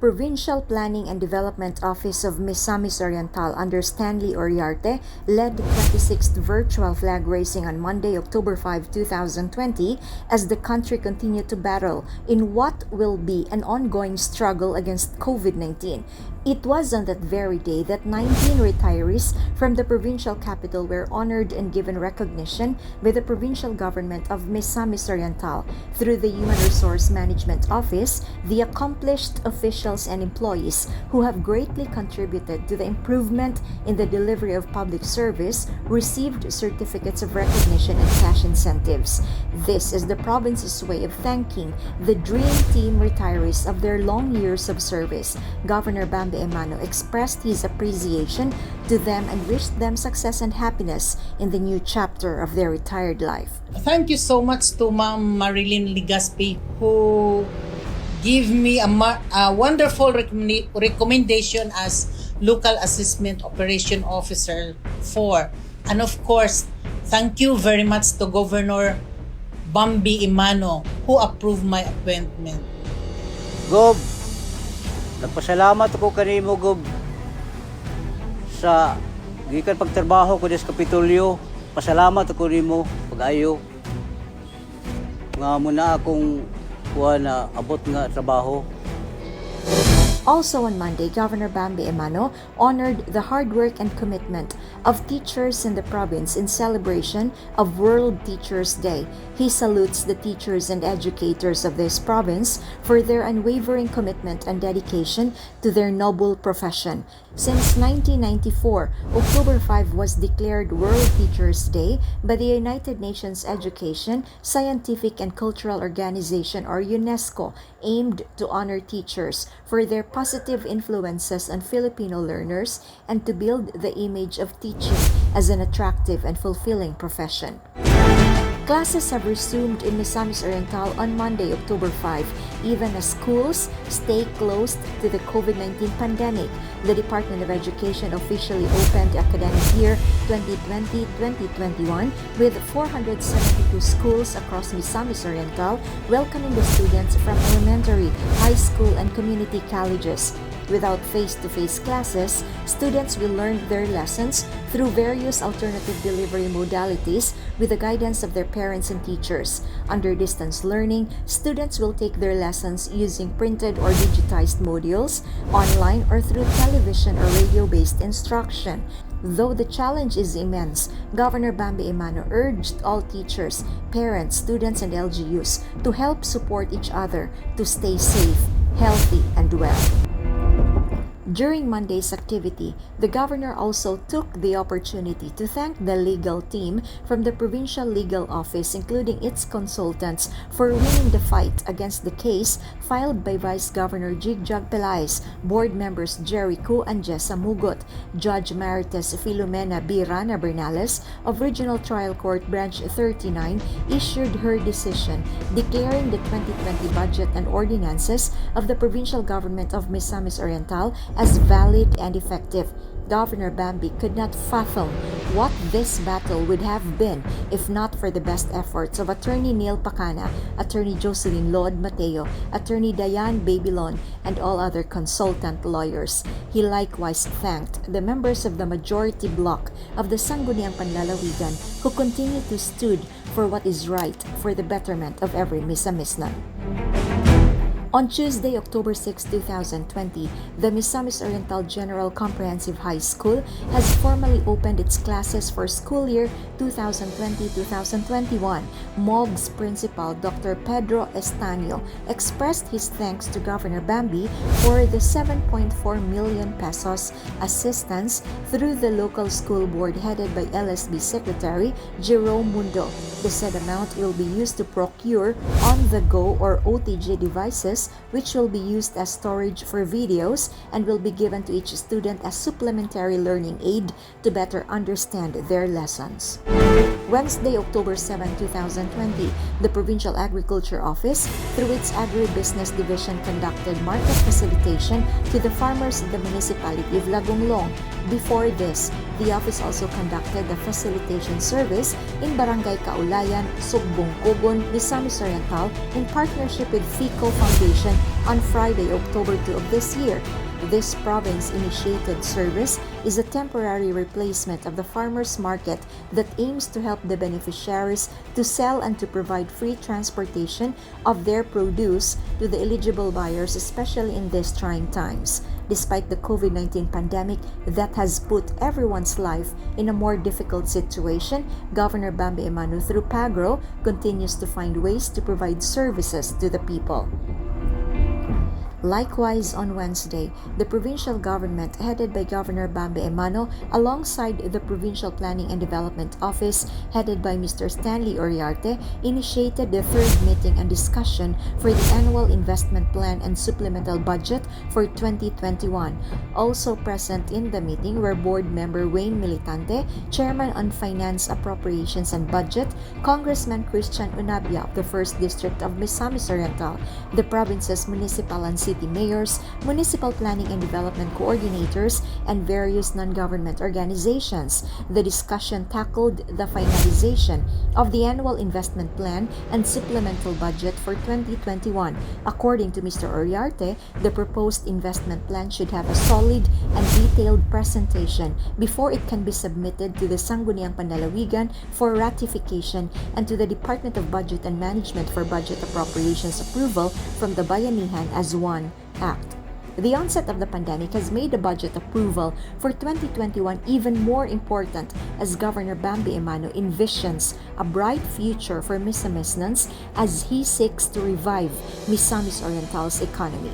Provincial Planning and Development Office of Misamis Oriental under Stanley Oriarte led the 26th virtual flag raising on Monday, October 5, 2020, as the country continued to battle in what will be an ongoing struggle against COVID-19. It was on that very day that 19 retirees from the provincial capital were honored and given recognition by the provincial government of Misamis Oriental through the Human Resource Management Office, the accomplished officials and employees who have greatly contributed to the improvement in the delivery of public service received certificates of recognition and cash incentives. This is the province's way of thanking the Dream Team retirees of their long years of service. Governor GYVBE expressed his appreciation to them and wished them success and happiness in the new chapter of their retired life. Thank you so much to Ma'am Marilyn Ligaspi, who gave me a wonderful recommendation as Local Assessment Operation Officer 4. And of course, thank you very much to Governor GYVBE who approved my appointment. Gob, nagpasalamat ako kanimo, Gob, sa gikan pagtrabaho ko sa Kapitolyo. Pasalamat ako nimo pag-ayo nga muna akong kuha na abot nga trabaho. Also on Monday, Governor GYVBE honored the hard work and commitment of teachers in the province in celebration of World Teachers' Day. He salutes the teachers and educators of this province for their unwavering commitment and dedication to their noble profession. Since 1994, October 5 was declared World Teachers' Day by the United Nations Education, Scientific and Cultural Organization or UNESCO, aimed to honor teachers for their positive influences on Filipino learners and to build the image of teaching as an attractive and fulfilling profession. Classes have resumed in Misamis Oriental on Monday, October 5, even as schools stay closed to the COVID-19 pandemic. The Department of Education officially opened academic year 2020-2021 with 472 schools across Misamis Oriental, welcoming the students from elementary, high school, and community colleges. Without face-to-face classes, students will learn their lessons through various alternative delivery modalities with the guidance of their parents and teachers. Under distance learning, students will take their lessons using printed or digitized modules, online or through television or radio-based instruction. Though the challenge is immense, Governor GYVBE urged all teachers, parents, students, and LGUs to help support each other to stay safe, healthy, and well. During Monday's activity, the governor also took the opportunity to thank the legal team from the Provincial Legal Office, including its consultants, for winning the fight against the case filed by Vice Governor Jigjag Pelaez, board members Jerry Ku and Jessa Mugot. Judge Emeritus Filomena B. Rana Bernales of Regional Trial Court Branch 39 issued her decision declaring the 2020 budget and ordinances of the provincial government of Misamis Oriental as valid and effective. Governor GYVBE could not fathom what this battle would have been if not for the best efforts of Attorney Neil Pacana, Attorney Jocelyn Lod Mateo, Attorney Diane Babylon, and all other consultant lawyers. He likewise thanked the members of the majority bloc of the Sangguniang Panlalawigan who continue to stood for what is right for the betterment of every Misamisnan. On Tuesday, October 6, 2020, the Misamis Oriental General Comprehensive High School has formally opened its classes for school year 2020-2021. MOG's principal, Dr. Pedro Estanio, expressed his thanks to Governor GYVBE for the 7.4 million pesos assistance through the local school board headed by LSB Secretary Jerome Mundo. The said amount will be used to procure on-the-go or OTG devices which will be used as storage for videos and will be given to each student as supplementary learning aid to better understand their lessons. Wednesday, October 7, 2020, the Provincial Agriculture Office, through its Agribusiness Division, conducted market facilitation to the farmers in the municipality of Lagonglong. Before this, the office also conducted a facilitation service in Barangay Kaulayan, Sugbong, Cogon, Misamis Oriental in partnership with FICO Foundation on Friday, October 2 of this year. This province-initiated service is a temporary replacement of the farmers' market that aims to help the beneficiaries to sell and to provide free transportation of their produce to the eligible buyers, especially in these trying times. Despite the COVID-19 pandemic that has put everyone's life in a more difficult situation, Governor GYVBE Emano through PAGRO continues to find ways to provide services to the people. Likewise, on Wednesday, the provincial government headed by Governor GYVBE Emano alongside the Provincial Planning and Development Office headed by Mr. Stanley Uriarte initiated the third meeting and discussion for the annual investment plan and supplemental budget for 2021. Also present in the meeting were Board Member Wayne Militante, Chairman on Finance, Appropriations and Budget, Congressman Christian Unabia of the 1st District of Misamis Oriental, the province's municipal and city mayors, municipal planning and development coordinators, and various non-government organizations. The discussion tackled the finalization of the annual investment plan and supplemental budget for 2021. According to Mr. Uriarte, the proposed investment plan should have a solid and detailed presentation before it can be submitted to the Sangguniang Panlalawigan for ratification and to the Department of Budget and Management for budget appropriations approval from the Bayanihan as one act. The onset of the pandemic has made the budget approval for 2021 even more important as Governor GYVBE Emano envisions a bright future for Misamisnans as he seeks to revive Misamis Oriental's economy.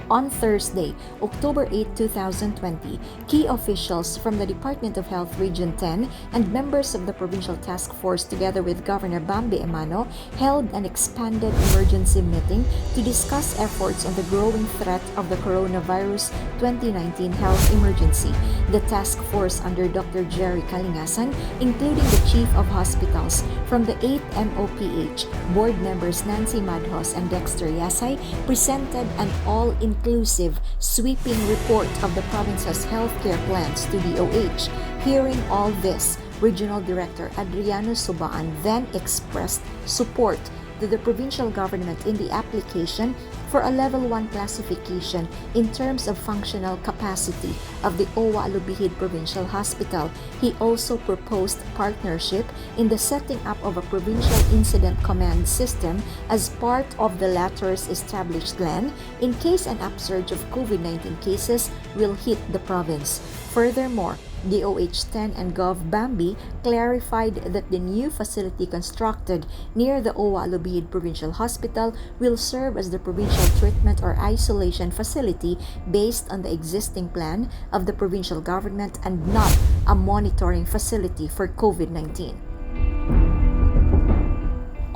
On Thursday, October 8, 2020, key officials from the Department of Health Region 10 and members of the Provincial Task Force together with Governor GYVBE Emano held an expanded emergency meeting to discuss efforts on the growing threat of the coronavirus 2019 health emergency. The task force under Dr. Jerry Kalingasan, including the Chief of Hospitals from the 8th MOPH, board members Nancy Madhos and Dexter Yasay, presented an all-inclusive, sweeping report of the province's healthcare plans to DOH. Hearing all this, Regional Director Adriano Subaan then expressed support to the provincial government in the application for a Level 1 classification in terms of functional capacity of the OWA Lubihid Provincial Hospital. He also proposed partnership in the setting up of a provincial incident command system as part of the latter's established plan in case an upsurge of COVID-19 cases will hit the province. Furthermore, DOH-10 and GYVBE clarified that the new facility constructed near the OWA Lubihid Provincial Hospital will serve as the provincial treatment or isolation facility based on the existing plan of the provincial government and not a monitoring facility for COVID-19.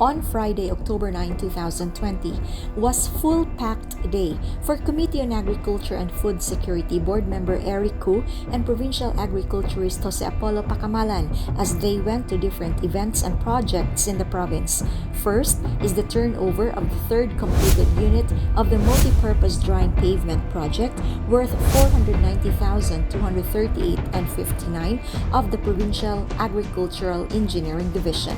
On Friday, October 9, 2020, was full-packed day for Committee on Agriculture and Food Security Board Member Eric Koo and Provincial Agriculturist Jose Apollo Pacamalan as they went to different events and projects in the province. First is the turnover of the third completed unit of the multi-purpose drying pavement project worth 490,238.59 of the Provincial Agricultural Engineering Division.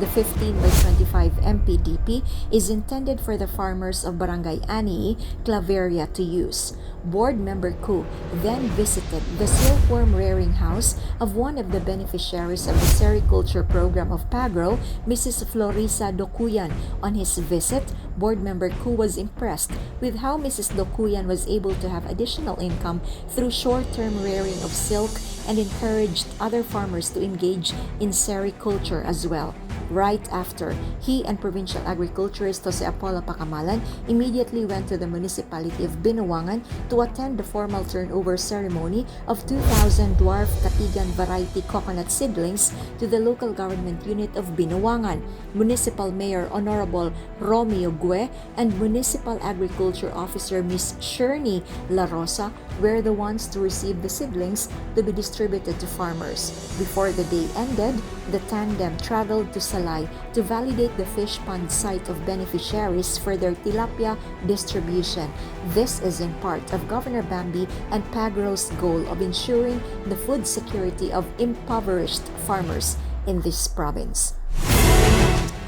The 15 by 25 MPDP is intended for the farmers of Barangay Anii, Claveria to use. Board Member Koo then visited the silkworm rearing house of one of the beneficiaries of the sericulture program of PAGRO, Mrs. Florisa Dokuyan. On his visit, Board Member Koo was impressed with how Mrs. Dokuyan was able to have additional income through short-term rearing of silk and encouraged other farmers to engage in sericulture as well. Right after, he and Provincial Agriculturist Jose Apollo Pacamalan immediately went to the municipality of Binuangan to attend the formal turnover ceremony of 2,000 dwarf Katigan variety coconut seedlings to the local government unit of Binuangan. Municipal Mayor Honorable Romeo Gue and Municipal Agriculture Officer Ms. Shirney La Rosa were the ones to receive the seedlings to be distributed to farmers. Before the day ended, the tandem traveled to Salay to validate the fish pond site of beneficiaries for their tilapia distribution. This is in part of Governor GYVBE and PAGRO's goal of ensuring the food security of impoverished farmers in this province.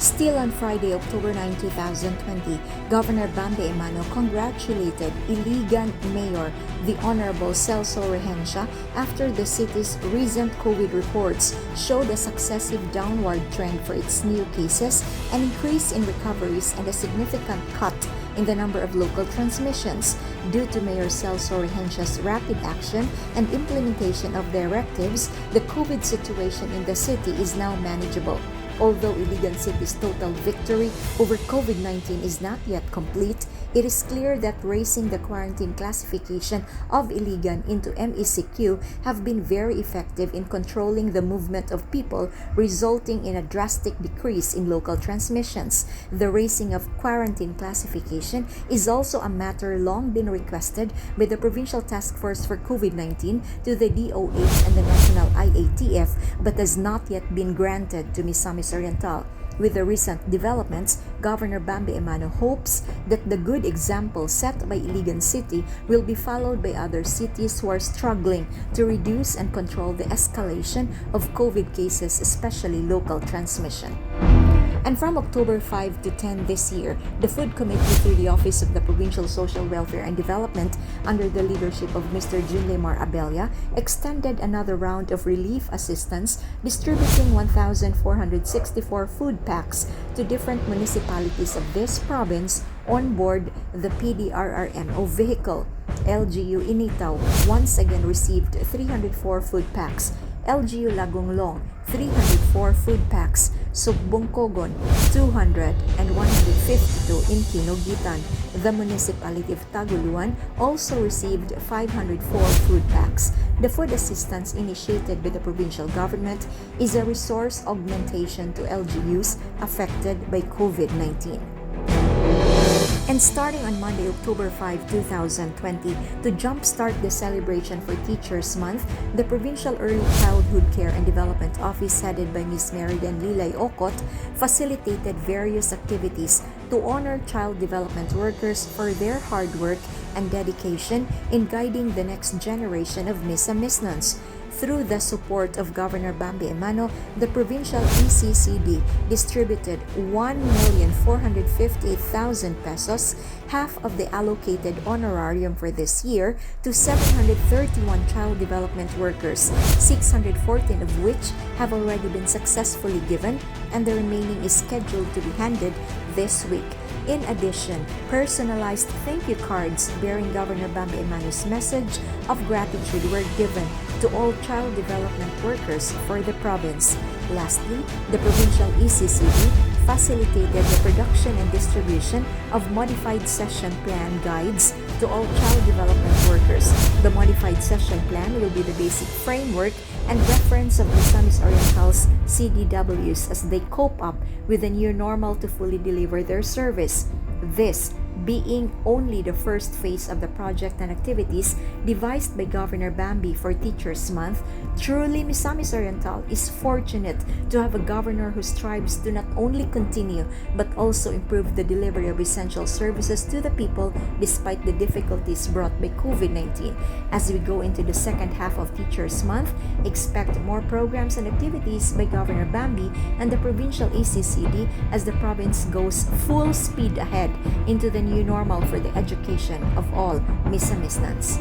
Still on Friday, October 9, 2020, Governor Bambe Emano congratulated Iligan Mayor, the Honorable Celso Regencia, after the city's recent COVID reports showed a successive downward trend for its new cases, an increase in recoveries, and a significant cut in the number of local transmissions. Due to Mayor Celso Regencia's rapid action and implementation of directives, the COVID situation in the city is now manageable. Although Iligan City's total victory over COVID-19 is not yet complete, it is clear that raising the quarantine classification of Iligan into MECQ have been very effective in controlling the movement of people, resulting in a drastic decrease in local transmissions. The raising of quarantine classification is also a matter long been requested by the Provincial Task Force for COVID-19 to the DOH and the National IATF, but has not yet been granted to Misamis Oriental. With the recent developments, Governor Bambe Emano hopes that the good example set by Iligan City will be followed by other cities who are struggling to reduce and control the escalation of COVID cases, especially local transmission. And from October 5 to 10 this year, the Food Committee through the Office of the Provincial Social Welfare and Development under the leadership of Mr. Junlemar Abella extended another round of relief assistance, distributing 1,464 food packs to different municipalities of this province on board the PDRRMO vehicle. LGU Initaw once again received 304 food packs, LGU Lagonglong 304 food packs, Subbong Kogon 200 and 152 in Kinogitan. The municipality of Taguluan also received 504 food packs. The food assistance initiated by the provincial government is a resource augmentation to LGUs affected by COVID-19. And starting on Monday, October 5, 2020, to jumpstart the celebration for Teachers Month, the Provincial Early Childhood Care and Development Office, headed by Ms. Meridan Lilay Okot, facilitated various activities to honor child development workers for their hard work and dedication in guiding the next generation of Misamisnons. Through the support of Governor Bambe Emano, the provincial ECCD distributed 1,458,000 pesos, half of the allocated honorarium for this year, to 731 child development workers, 614 of which have already been successfully given, and the remaining is scheduled to be handed this week. In addition, personalized thank you cards bearing Governor Bambe Emano's message of gratitude were given to all child development workers for the province. Lastly, the provincial ECCD facilitated the production and distribution of modified session plan guides to all child development workers. The modified session plan will be the basic framework and reference of Misamis Oriental's CDWs as they cope up with the new normal to fully deliver their service. This being only the first phase of the project and activities devised by Governor Bambe for Teachers Month, truly Misamis Oriental is fortunate to have a governor who strives to not only continue but also improve the delivery of essential services to the people despite the difficulties brought by COVID-19. As we go into the second half of Teachers Month, expect more programs and activities by Governor Bambe and the provincial ECCD as the province goes full speed ahead into the new normal for the education of all Misamisnans.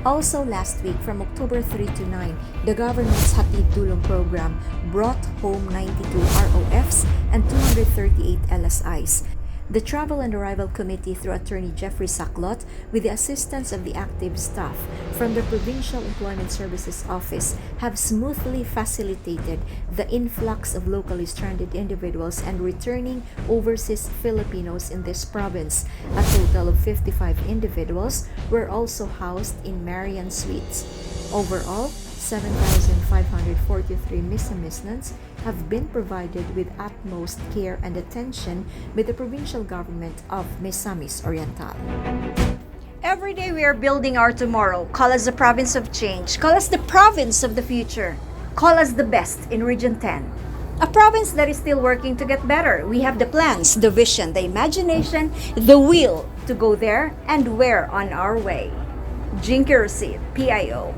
Also last week, from October 3 to 9, the government's Hatid Tulong program brought home 92 ROFs and 238 LSIs. The Travel and Arrival Committee, through Attorney Jeffrey Saclot, with the assistance of the active staff from the Provincial Employment Services Office, have smoothly facilitated the influx of locally stranded individuals and returning overseas Filipinos in this province. A total of 55 individuals were also housed in Marian Suites. Overall, 7,543 Misamisnons have been provided with utmost care and attention by the provincial government of Misamis Oriental. Every day we are building our tomorrow. Call us the province of change. Call us the province of the future. Call us the best in Region 10. A province that is still working to get better. We have the plans, the vision, the imagination, the will to go there, and we're on our way. Jinky Receipt, PIO.